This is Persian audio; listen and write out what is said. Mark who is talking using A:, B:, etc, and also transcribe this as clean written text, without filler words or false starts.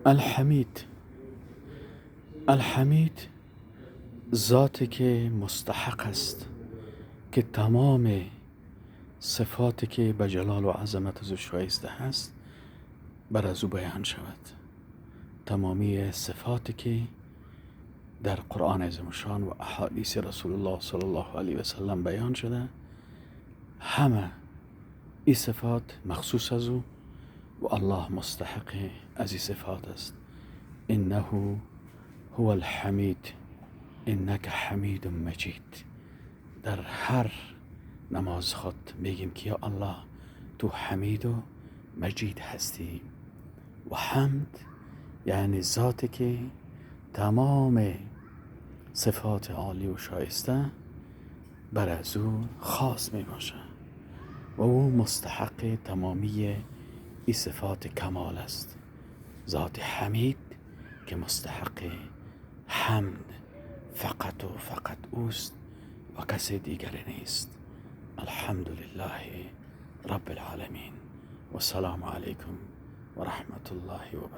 A: الحمید. الحمید ذاتی که مستحق است که تمام صفاتی که به جلال و عظمت از او شایسته هست بر از او بیان شود. تمامی صفاتی که در قرآن عظیم الشان و احادیث رسول الله صلی الله علیه و سلم بیان شده، همه این صفات مخصوص از او و الله مستحق از این صفات است. انه هو الحمید انک حمید مجید. در هر نماز خود میگیم که یا الله تو حمید و مجید هستی. و حمد یعنی ذاتی که تمام صفات عالی و شایسته بر از او خاص می باشه و او مستحق تمامی این صفات کمال است. ذات حمید که مستحق حمد فقط و فقط اوست و کسی دیگر نیست. الحمد لله رب العالمین و السلام علیکم و رحمت الله و برکاته.